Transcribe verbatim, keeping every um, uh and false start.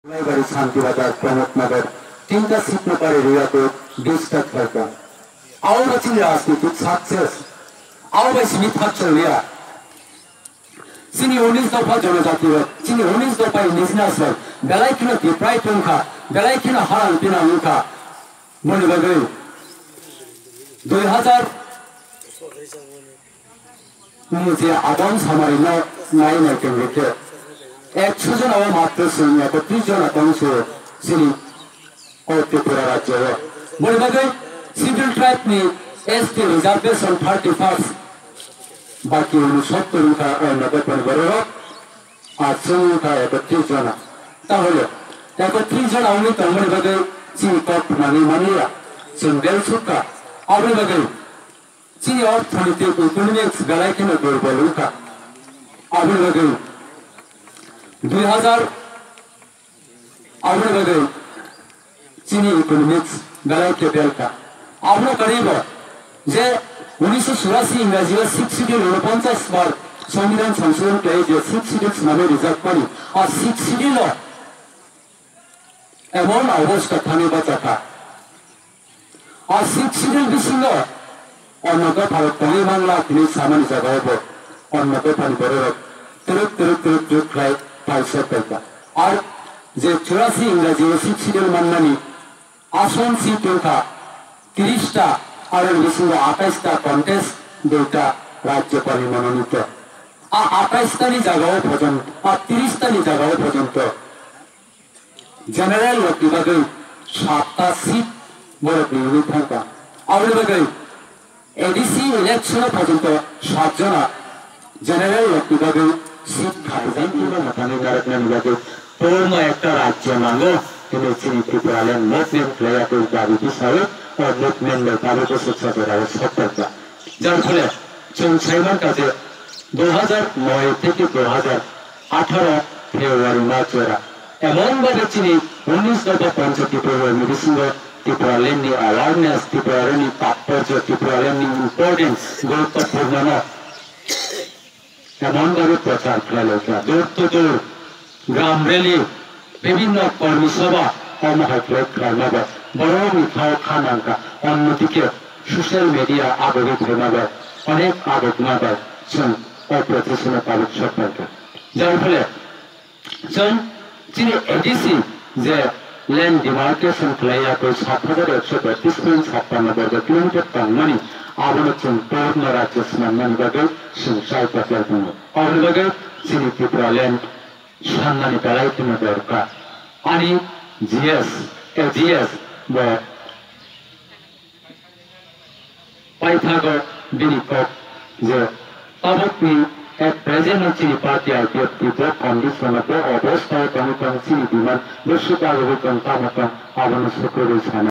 Laibari Santi Bazar, Pramod Nagar, tinta seat no pari riya ko disturb khaika. Abo ba chini rajnitik success. Abo bai simi thak chaliya. Chini unis dopha jonojati rok, chini unis dopha indigenous rok, belai kheno deprive wngkha, belai kheno harang pinang wngkha. Boni bagwi dui hazar ni je Adam Samari no nai nai tong khe, ekso jona o matro chwng ekotris jona tong se chini o Tripura rajyo o. Boni bagwi Scheduled Tribe ni S T reservation thirty first, baki unsottor wngkha o nokar pani borok rok. Achung wngkha ekotris jona. Tahole ekotris jona wngwi tongmani bagwi chini kok khwnani manliya. Chwng bel sukha. Aboni bagwi chini orthonitik, economics belai kheno durbol wngkha. Aboni bagwi dui hazar, aboni bagwi chini economics belai khe belka. Abono karibo je unisho churasi Ingraji o Sixth Schedule unoponchas bar Songbidan Songshodhon khlai je Sixth Schedule swnamwi rijak mani, a Sixth Schedule o emon obostha thani bachakha. A Sixth Schedule bisingo onno dopha rok tongwi manla hinwi samani jagao bo onno dophani bororok twrwk twrwk twrwk twrwk khlai phaisa paikha. Ar je churasi Ingraji o Sixth Schedule mannani ason seat wngkha tris ta, aroni bisingo atais ta contest, duita rajyopal ni mononito. A atais ta ni jagao pojon, a tris ta ni jagao pojonto general rokni bagwi satta seat borok rinwi thangkha. Aboni bagwi A D C election o porjonto sat jona general rokni bagwi seat khaijak. Jantino mwthangwi narwknani bagwi porno ekta rajyo nango hwnwi chini Tipraland movement khlaiya tei dabi tisawi o movement bai tabukbo swksa jorao sokphaikha. Jar phole chwng saimankha je dui hazar noi theke dui hazar atharo February mas jora emon bhabe chini unis dopha panchayati program ni bisingo Tipraland ni awareness, Tipraland ni tatporjo, Tipraland ni importance, guruttopurno no emon bhabe prochar khlai lai kha. Door to door, gram rally, bibhinno kormi sabha, omo hai khlai khlaima bai borok ni thao kha nang kha. Onno dike social media agogwi phaima bai onek agokma bai chwng o process no tabuk sok pai kha. Jang phale chwng chini A D C je land demarcation khlai ya tei sat hajar ekso betris point sappanno borgo kilometer tongmani, abono chwng porno rajyo swnamnani bagwi chwng chai patlai tongo. Aboni bagwi chini Tipraland sannani belai kheno dorkar. Ani G S, A G S bo paithago bini kok je tabukni at present no chini party I P F T bo condition o bo obostha o tongwi tong chini demand bo swk agogwi tong tamo tong abono sukrubwi sana.